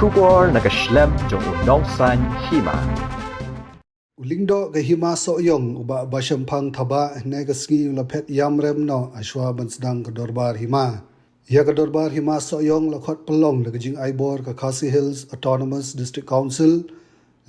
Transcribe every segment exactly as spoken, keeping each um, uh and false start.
Khubor na ka shlem jong u nongsaiñ hima. U lyngdoh ka hima Sohiong u Bah Bashemphang Thabah hynne ka sngi u la phet ïam rem noh hashwa ban sdang ka dorbar hima. Ïa ka dorbar hima Sohiong la khot pynlong da ka jingaibor ka Khasi Hills Autonomous District Council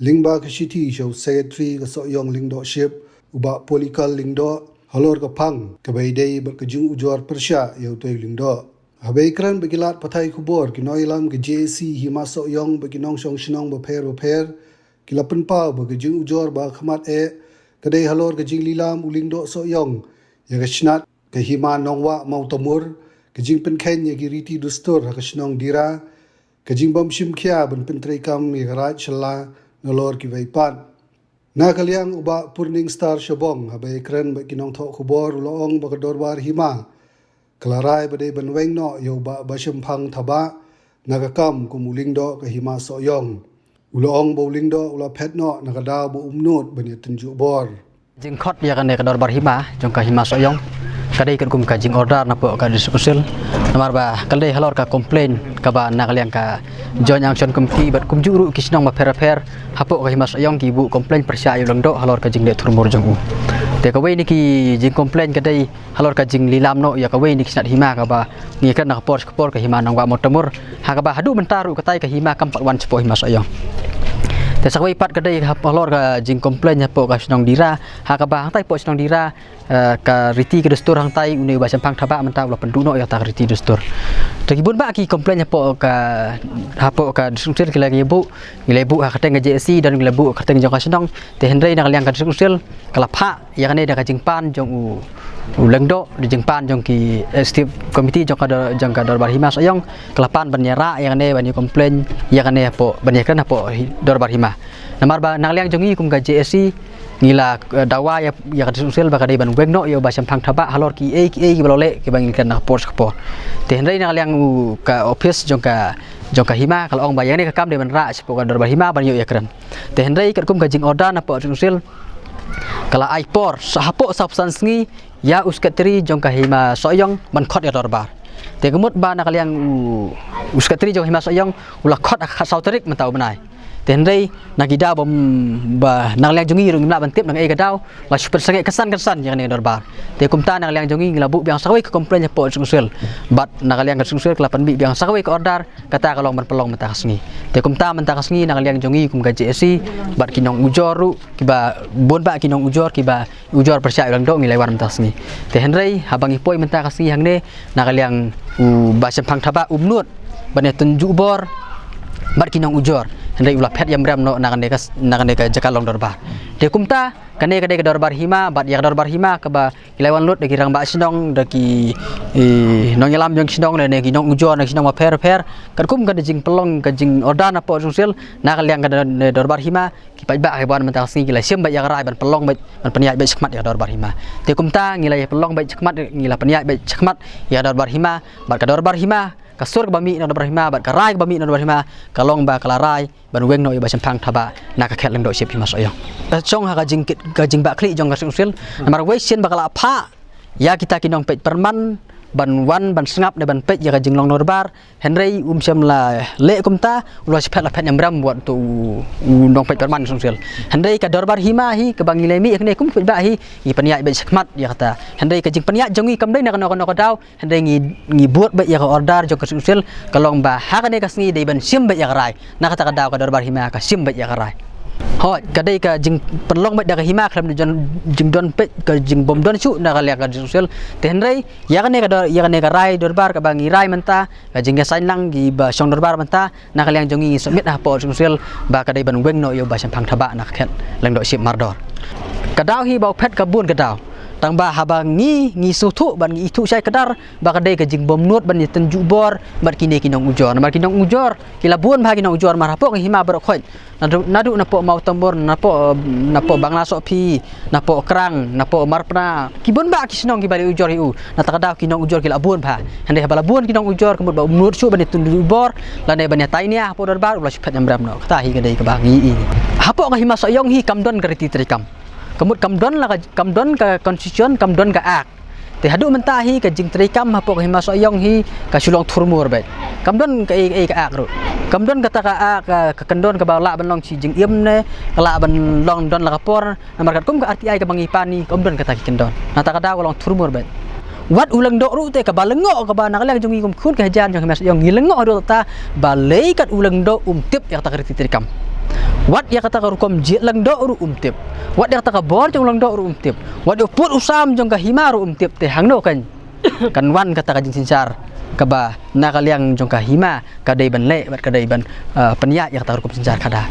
lyngba ka shithi sha u Secretary ka Sohiong Lyngdohship u Bah Polycarp Lyngdoh halor ka phang kaba ïadei bad ka jingujor pyrshah ïa utei u lyngdoh. Haba ïakren bad ki lad pathai khubor, ki nongïalam ka J A C hima Sohiong bad ki nongshong shnong bapher bapher ki la pynpaw ba ka jingujor ba khmat eh ka dei halor ka jinglilam u lyngdoh Sohiong ïa ka shnat ka hima Nongwah Mawtamur, ka jingpynkheiñ ïa ki riti dustur ha ka shnong Dira, ka jingbym shim khia ban pyntreikam ïa ka raid shylla nalor kiwei pat. Na ka liang u Bah Purning Star Shabong haba ïakren bad ki nongthoh khubor u la ong ba ka dorbar hima ka la rai ba dei ban weng noh ïa u Bah Bashemphang Thabah na ka kam kum u lyngdoh ka hima Sohiong. U la ong ba u lyngdoh u la phet noh na ka daw ba um nud ban ïatynjuh bor. Jingkhot ïa kane ka dorbar hima jong ka hima Sohiong ka dei katkum ka jingorder na poh ka District Council. Namar ba ka dei halor ka complain kaba na ka liang ka Joint Action Committee bad kumjuh ruh ki shnong bapher bapher hapoh ka hima Sohiong ki buh complain pyrshah ïa u lyngdoh halor ka jingleh thurmur jong u. Te kawei na ki jingcomplain ka dei halor ka jinglilam noh ïa kawei na ki shnat hima kaba ngi ïakren na ka por sha ka por, ka hima Nongwah Mawtamur, ha kaba haduh mynta ruh katai ka hima kam pat wan shapoh hima Sohiong. Te sa kawei pat ka dei halor ka jingcomplain hapoh ka shnong Dira, ha kaba hangtai poh shnong Dira, eh, ka riti ka dustur hangtai une u Bah Shemphang Thabah mynta u la pynduh noh ïa kata ka riti dustur. Te ki bun bah ki complain hapoh ka, hapoh ka District Council ki la ïa buh, ngi la buh ha kyrteng ka J A C, don ngi la buh ha kyrteng jong ka shnong. Te hynrei na ka liang ka District Council ka la phah ïa kane da ka jingpan jong u, u lyngdoh, da jingpan jong ki executive committee jong ka dor-, jong ka dorbar hima Sohiong, ka la pan ban ïa rah ïa kane, ban ïa complain ïa kane hapoh, ban ïa kren hapoh hi-, dorbar hima. Namar ba na ka liang jong ngi kum ka J A C ngi la, eh, dawa ïa, ïa ka District Council ba ka dei ban weng noh ïa u Bah Shemphang Thabah halor kiei kiei kiba la leh kiba ngi kren na ka por sha ka por. Te hynrei na ka liang u ka office jong ka, jong ka hima ka la ong ba ïa kane ka kam dei ban rah shapoh ka dorbar hima ban ïoh ïa kren. Te hynrei katkum ka jingorder na poh District Council ka la ai por sa hapoh sawphew san sngi ïa u Secretary jong ka hima Sohiong ban khot ïa ka dorbar. Te ka mut ba na ka liang u, u Secretary jong ka hima Sohiong u la khot ha ka khatsaw tarik mynta u bnai. Te hynrei na ki daw bym, ba na ka liang jong ngi ruh ngim lah ban tip na kaei ka daw la shu pynsangeh kynsan kynsan ïa kane ka dorbar. Te kumta na ka liang jong ngi ngi la buh biang sa kawei ka complain hapoh District Council. Bad na ka liang ka District Council ka la pynmih biang sa kawei ka order, kata ka long ban pynlong mynta ka sngi. Te kumta mynta ka sngi na ka liang jong ngi kum ka J A C bad ki nongujor ruh kiba bun bah ki nongujor kiba ujor pyrshah ïa u lyngdoh ngi la wan mynta ka sngi. Te hynrei haba ngi poi mynta ka sngi hangne na ka liang u Bah Shemphang Thabah um nud ban ïatynjuh bor bad ki nongujor. Hynrei u la phet ïam rem noh na kane ka s-, na kane ka jaka long dorbar. Te kumta kane ka dei ka dorbar hima bad ïa ka dorbar hima kaba ki la wan lut da ki rangbah shnong, da ki, eh, nongïalam jong ki shnong, da ki nongujor na ki shnong bapher bapher. Katkum ka jingpynlong ka jingorder na poh District Council na ka liang ka dor-, dorbar hima, ki paidbah kiba wan mynta ka sngi ki la shim beit ïa ka rai ban pynlong beit, ban pynïaid beit shakhmat ïa ka dorbar hima. Te kumta ngi la ïa pynlong beit shakhmat, ngi la pynïaid beit shakhmat ïa ka dorbar hima, bad ka dorbar hima, ka sur kaba mih na dorbar hima bad ka rai kaba mih na dorbar hima ka long ba ka la rai ban weng noh ïa u Bah Shemphang Thabah na ka khet lyngdohship hima Sohiong. Ka shong ha ka jingkit, ka jingbahkhlieh jong ka District Council. Namar wei sien ba ka la phah ïa kita ki nongpeit pyrman ban wan ban sngap ne ban peit ïa ka jinglong dorbar, hynrei um shym la leh kumta, u la shu phet la phet ïam rem wat uto u, u nongpeit pyrman District Council. Hynrei ka dorbar hima hi kaba ngi la mih hangne kum ki paidbah hi, ngi pynïaid beit shakhmat ïa kata. Hynrei ka jingpynïaid jong ngi kam dei na kano kano ka daw, hynrei ngi, ngi bud beit ïa ka order jong ka District Council ka long ba ha kane ka sngi dei ban shim beit ïa ka rai. Na kata ka daw ka dorbar hima ka shim beit ïa ka rai. Hooid, ka dei ka jingpynlong beit da ka hima khlem da jon-, jingdon peit, ka jingbym don shuh na ka liang ka District Council. Te hynrei ïa kane ka dor-, ïa kane ka rai dorbar kaba ngi rai mynta, ka jingïasain lang kiba shong dorbar mynta, na ka liang jong ngi ngi submit hapoh District Council ba ka dei ban weng noh ïa u Bah Shemphang Thabah na ka khet lyngdohship mardor. Ka daw hi ba u phet ka bun ka daw. Tang ba haba ngi, ngi sngewthuh bad ngi ithuh shai kdar ba ka dei ka jingbymnud ban ïatynjuh bor bad kine ki nongujor. Namar ki nongujor ki la bun bha ki nongujor mar hapoh ka hima baroh khoit. Naduh, naduh napoh Mawtamur, napoh, napoh Bangla Sohphi, napoh Krang, napoh Marpna. Ki bun bha ki shnong kiba la ujor ïa u. Na kata ka daw ki nongujor ki la bun bha. Hynrei haba la bun ki nongujor ka mut ba um nud shuh ban ïatynjuh bor lane ban ïatai nia hapoh dorbar, u la shu phet ïam rem noh. Kata hi ka dei kaba ngi i. Hapoh ka hima Sohiong hi kam don ka riti treikam. Ka mut kam don la ka, kam don ka constitution, kam don ka act. Te haduh mynta hi ka jingtreikam hapoh ka hima Sohiong hi ka shu long thurmur beit. Kam don kaei kaei ka act ruh. Kam don kata ka, ah, ka, ka kyndon kaba lah ban long shi jingim ne ka lah ban long don la ka por. Namar katkum ka R T I kaba ngi pan ni, kam don kata ki kyndon. Na kata ka daw ka long thurmur bad wat u lyngdoh ruh te kaba lyngngoh kaba na ka liang jong ngi kum khun ki hajar jong Hima Sohiong ngi lyngngoh haduh ta ba lei kat u lyngdoh um tip ïa kata ka riti treikam. Wat ïa kata ka rukom jied lyngdoh ruh um tip. Wat ïa kata ka bor jong u lyngdoh ruh um tip. Wat ïa u pud u sam jong ka hima ruh um tip te hangno kan kan wan kata ka jingsynshar kaba na ka liang jong ka hima ka dei ban leh bad ka dei ban, ah, pynïaid ïa kata ka rukom synshar khadar.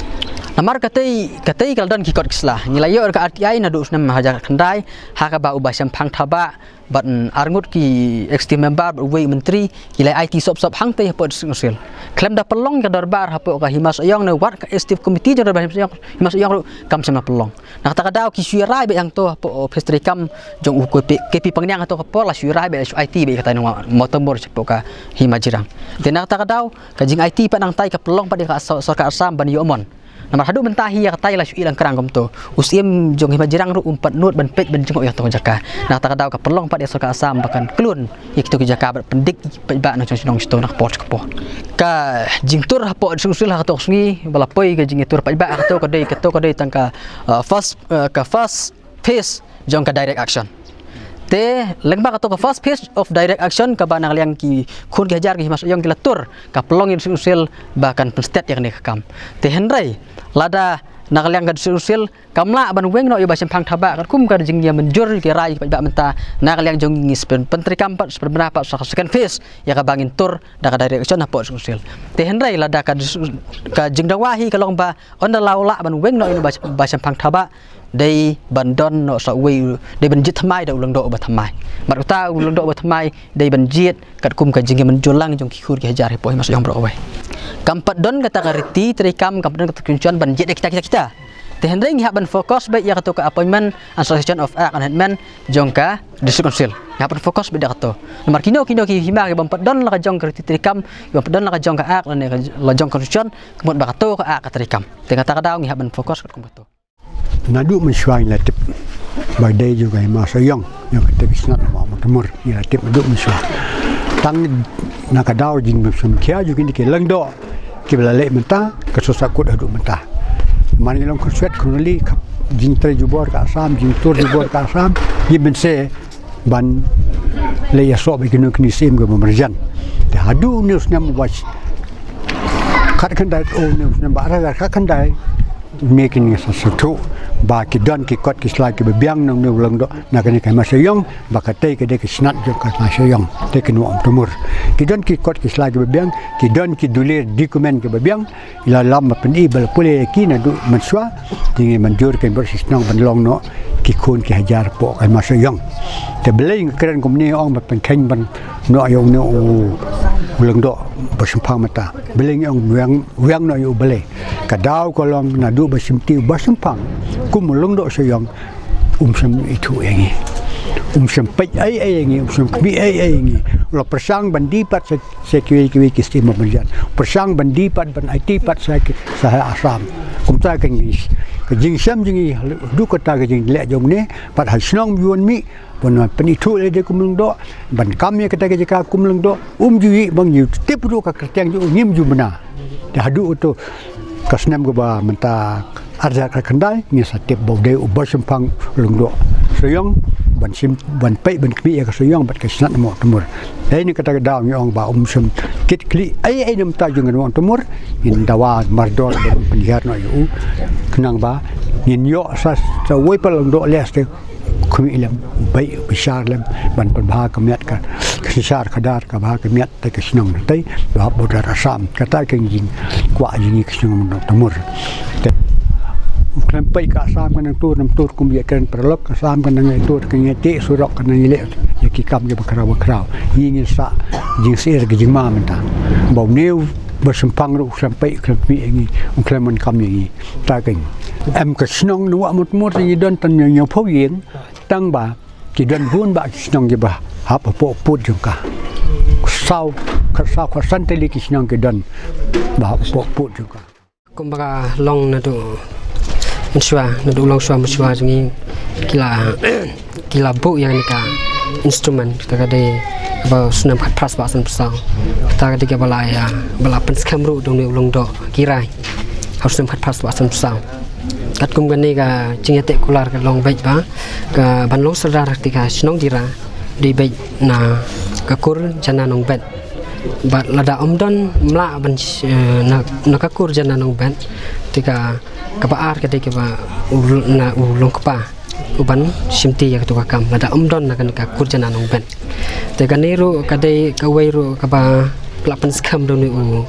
Namar katei katei ka la don ki kot ki sla ngi la ïoh ka R T I naduh u snem hajar khatkhyndai ha kaba u Bah Shemphang Thabah bad, mm, arngut ki executive member bad uwei u myntri ki la aiti sop sop hangtei hapoh District Council. Khlem da pynlong ka dorbar hapoh ka Hima Sohiong ne wat ka executive committee jong dorbar Hima Sohiong, Hima Sohiong ruh kam shym la pynlong. Na kata ka daw ki shu ïa rai beit hangto hapoh office treikam jong u K P, K P Pangniang hato ka por la shu ïa rai beit la shu aiti beit kata nong Mawtamur shapoh ka Hima Jirang. Te na kata ka daw ka jingaiti pat nangtai ka pynlong pat ïa ka so-, sorkar Assam ban ïoh mon. Namar haduh mynta hi ïa kata ïa la shu i lang krang kumto. U Syiem jong Hima Jirang ruh um pat nud ban peit ban jngoh ïa to ka jaka. Na kata ka daw ka pynlong pat ïa sorkar Assam ba kan klun ïa kito ki jaka bad pyndik paidbah nongshong shnong shito na ka por sha ka por. Ka jingtur hapoh District Council ha kato ka sngi ba la poi ka jingïatur paidbah ha kato ka dei, kato ka dei tang ka, uh, first, uh, ka first phase jong ka direct action. Te lyngba kato ka first phase of direct action kaba na ka liang ki khun ki hajar ki Hima Sohiong ki la tur ka pynlong ïa u District Council ba kan pynstet ïa kane ka kam. Te hynrei lada na ka liang ka District Council kam lah ban weng noh ïa u Bah Shemphang Thabah katkum ka jingïamynjur ki rai ki paidbah mynta na ka liang jong ngi spen pyntreikam pat spen bna pat sa ka second phase ïa kaba ngin tur da ka direct action hapoh District Council. Te hynrei lada ka dis-, ka jingdawa hi ka long ba ynda la u lah ban weng noh ïa u Bah, Bah Shemphang Thabah dei ban don noh sa uwei u, dei ban jied thymmai da u lyngdoh uba thymmai. Bad uta u lyngdoh uba thymmai dei ban jied katkum ka jingïamynjur lang jong ki khun ki hajar hapoh Hima Sohiong baroh kawei. Kam pat don kata ka riti treikam, kam pat don kata ka kynshuwa ban jied ïa kita kita kita. Te hynrei ngi hap ban focus beit ïa kato ka Appointment and Succession of Act and Amendment jong ka District Council. Ngi hap ban focus beit ïa kato. Namar kino kino ki hima ki bym pat don la ka jong ka riti treikam, ki bym pat don la ka jong ka Act lane ka la jong ka Constitution, ka mut ba kato ka Act ka treikam. Te kata ka daw ngi hap ban focus katkum kato. Naduh mynshuwa ngi la tip ba dei jong ka Hima Sohiong, jong ka tei ka shnat Mawtamur, ngi la tip naduh mynshuwa. Tang na ka daw jingmynshuwa jong kine ki lyngdoh kiba la leh mynta, ka shu sahkut haduh mynta. Namar ngi long khun swet khun rili, ka jingtrei jubor ka Assam, jingtur jubor ka Assam, ngi mynshwa ban leh ïasoh bad kino kino ki syiem kiba marjan. Te haduh une u snem ba khatkhyndai, une u snem ba ar hajar khatkhyndai, une kine sa sngewthuh ba ki don ki kot ki sla kiba biang na une u lyngdoh, na kane ka Hima Sohiong, ba katei ka dei ka shnat jong ka Hima Sohiong, te ka Mawtamur. Ki don ki kot ki sla kiba biang, ki don ki dulir document kiba biang, ïalam ba pyni ba la pule ïa ki naduh mynshuwa, te ngi mynjur kein baroh shi shnong ban long noh ki khun ki hajar hapoh ka Hima Sohiong. Te balei nga kren kumne, ong ba pynkheiñ ban noh ïa une u, u lyngdoh Bah Shemphang mynta. Balei ngi ong weng, weng noh ïa u balei? Ka daw ka long naduh ba shimti u Bah Shemphang kum u lyngdoh Sohiong, um shym ithuh ïa ngi. Um shym peit ei ei ïa ngi, um shym khmih ei ei ïa ngi. U la pyrshang ban die pat sa, sa kiwei kiwei ki syiem marjan. Pyrshang ban die pat, ban aiti pat sa ki, sa ha Assam. Kumta ka ngi, ka jingshem jong ngi haduh katta ka jingleh jong une, pat ha shnong bun mih, ban pynithuh lade kum lyngdoh, ban kam ïa kata ka jaka kum lyngdoh, um ju ïohi, bang ju tip ruh ka kyrteng jong u, ngim ju bna. Te haduh kato ka snem kaba mynta ar hajar khatkhyndai, ngi sa tip ba u dei u Bah Shemphang lyngdoh Sohiong, ban shim, ban peit ban khmih ïa ka Sohiong bad ka shnat Mawtamur. Te na kata ka daw ngi ong ba um shym kit khlieh ei ei na bynta jong ka Mawtamur, ngin dawa mardor ban pynhiar noh ïa u, khnang ba ngin ïoh sa, sa uwei pat lyngdoh leh sa te khmih lem, beit bishar lem, ban pynbha ka miat ka, ka synshar khadar, ka bha ka miat te ka shnong te, ba hap border Assam. Kata ka jingkwah jong ngi ka shnong Mawtamur. Te u khlem peit ka Assam ka nang tur, nang tur kum ïa kren paralok, ka Assam ka nang ïa tur, ka nang ïa teh surok, ka nang ïa leh ïa ki kam kiba khraw ba khraw. Ngi ngin sah jingsyier ka jingma mynta. Ba une u Bah Shemphang ruh u khlem peit, u khlem khmih ïa ngi, u khlem donkam ïa ngi. Ta ka em ka shnong na wah Mawtamur te ngi don tang hynñiewphew ïing, tang ba ki don bun bah ki shnong kiba hap hapoh pud jong ka. Saw, khatsaw khatsan tylli ki shnong ki don ba hap hapoh pud jong ka. Kumba ka long naduh mynshuwa, naduh u longshuwa mynshuwa jong ngi, ki la, ki la buh ïa kane ka Instrument kata ka dei ba u snem khatphra spah san phew saw. Kata ka dei kaba la ïa, ba la pynskhem ruh da une u Lyngdoh Kirai ha u snem khatphra spah san phew saw. Katkum kane ka jingïateh kular ka long beit ba ka ban long sordar ha kata ka shnong Dira dei beit na ka kur Jana Nongbet. Bad lada ym don, ym lah ban sh-, eh, na, na ka kur Jana Nongbet, te ka, kaba ar ka dei kaba u l-, na u Longkpa u ban shimti ïa katu ka kam lada ym don na kane ka kur Jana Nongbet. Te kane ruh ka dei kawei ruh kaba la pynskhem da une u,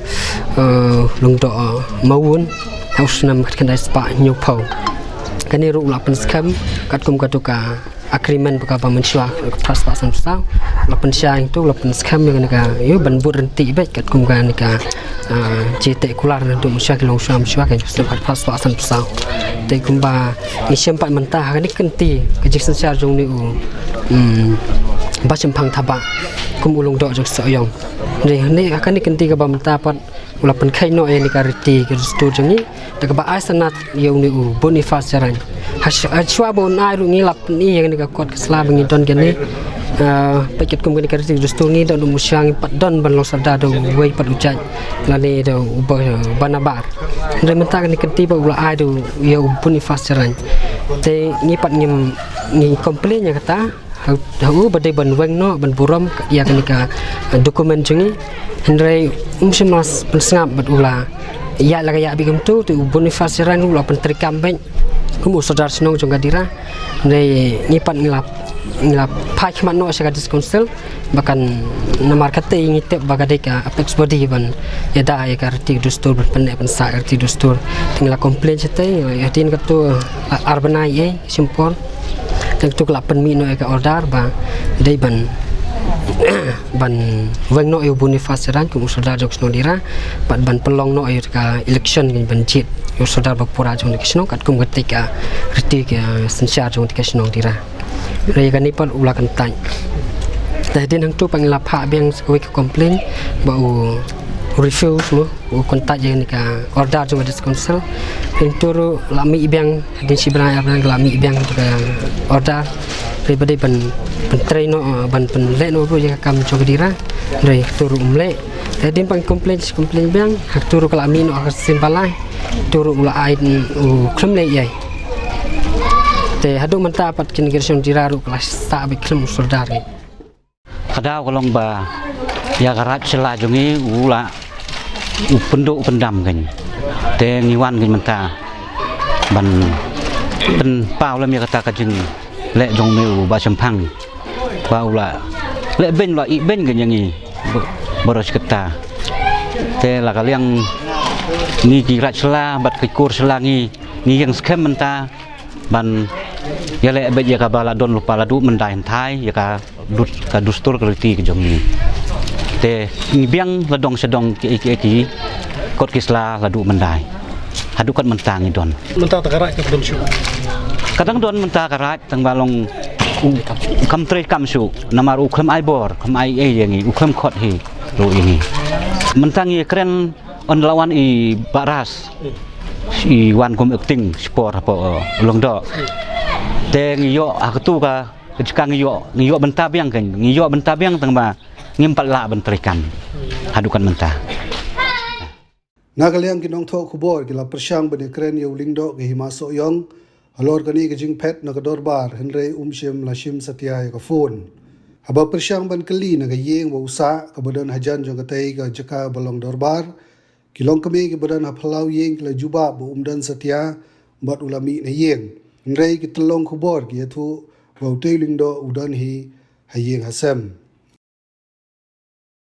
eh, Lyngdoh, eh, Mawun ha u snem khatkhyndai spah hynñiewphew. Kane ruh la pynskhem katkum katu ka agreement ba kaba mynshuwa, khatphra spah san phew saw. La pynshai hangtu, la pynskhem ïa kane ka, ïa ban bud ryntih beit katkum kane ka, ah, jingïateh kular naduh mynshuwa ki longshuwa mynshuwa, ka snem khatphra spah san phew saw. Te kumba ngi shem pat mynta ha kane ka kynti ka jingsynshar jong une u, mm, Bah Shemphang Thabah kum u Lyngdoh jong Sohiong. Hynrei ha kane ka kynti kaba mynta pat u la pynkheiñ noh ïa kane ka riti ka dustur jong ngi da kaba ai sanad ïa une u Boniface Jyraiñ. Ha sh-, ha shuwa ba un ai ruh ngi la pyni ïa kane ka kot ka sla ba ngi don kane. Ah, peit katkum kane ka riti ka dustur ngi don, u Mushang ngi pat don ban long sordar da uwei pat u jait lane da u ba, ba nabar. Hynrei mynta kane ka riti ba u la ai da u, ïa u Boniface Jyraiñ. Te ngi pat ngim, ngi complain ïa kata. Ha, ha u ba dei ban weng noh, ban burom ïa kane ka, eh, document jong ngi. Hynrei um shym la pynsngap bad u la ïaid la ka ïaid beit kumtu, te u Boniface Jyraiñ ruh u la pyntreikam beit kum u sordar shnong jong ka Dira. Hynrei ngi pat ngi la, ngi la phai khmat noh sha ka District Council ba kan, namar kata ngi tip ba ka dei ka apex body ban ïada ïa ka riti dustur, ban pynneh pynsah ka riti dustur. Te ngi la complain shatei, ïa, hadien katu, eh, ar bnai ei shim por. Te katu ka la pynmih noh ïa ka order ba dei ban, ban weng noh ïa u Boniface Jyraiñ kum u sordar jong ka shnong Dira, bad ban pynlong noh ïa ka election ban jied ïa u sordar ba pura jong ka shnong katkum kata ka riti ka synshar jong ka shnong Dira. Hynrei ïa kane pat u la kyntait. Te hadien hangtu pat ngi la phah biang sa kawei ka complain ba u refuse mo. U kyntait ïa kane ka order jong ka District Council. Hynrei hangtu ruh la mih biang, hadien shi bnai ar bnai la mih biang ka order. Hynrei ba dei ban, ban trei noh, ban, ban leh noh ruh ïa ka kam jong ka Dira. Hynrei hangtu ruh um leh. Te hadien pat complain, complain biang, hangtu ruh ka la mih noh ha ka sien ba lai. Hangtu ruh u la ai, u khlem leh ei ei. Te haduh mynta pat kane ka shnong Dira ruh ka la sah beit khlem u sordar ei. Ka daw ka long ba ïa ka Raid Shylla jong ngi u la, u pynduh u pyndam kein. Te ngi wan kein mynta ban pynpaw lem ïa kata ka jingleh jong une u Bah Shemphang ba u la leh beiñ, u la ïeh beiñ kein ïa ngi ba-, baroh shi katta. Te la ka liang ngi ki Raid Shylla bad ki kur Shylla ngi, ngi ïeng skhem mynta ban ïaleh beit ïa kaba la don lypa la duh myndai hynthai ïa ka dut-, ka dustur ka riti ka jong ngi. Te ngi biang la dong sha dong ki, ki, ki kot ki sla la duh myndai. Haduh kat mynta ngi don. Mynta ta ka Raid ka don shuh. Ka dang don mynta ka Raid tang ba long u, u kam treikam shuh. Namar u khlem ai bor, khlem ai ei ïa ngi, u khlem khot hi ruh ïa ngi. Mynta ngi kren Ynda la wan i Bah Ras, i wan kum acting shipor hapoh, eh, Lyngdoh. Te ngi ïoh ha katu ka, ka jaka ngi ïoh, ngi ïoh bynta biang kein, ngi ïoh bynta biang tang ba ngim pat lah ban treikam haduh kat mynta. Na ka liang ki nongthoh khubor ki la pyrshang ban ïakren ïa u Lyngdoh ka Hima Sohiong halor kane ka jingphet na ka dorbar, hynrei um shym la shim satia ïa ka phone. Haba pyrshang ban kylli na ka ïing ba u sah kaba don hajan jong katei ka jaka ba long dorbar, ki longkmie kiba don ha phyllaw ïing ki la jubab ba um don satia bad u la mih na ïing. Hynrei ki tyllong khubor ki ïathuh ba utei u Lyngdoh u don hi ha ïing ha sem.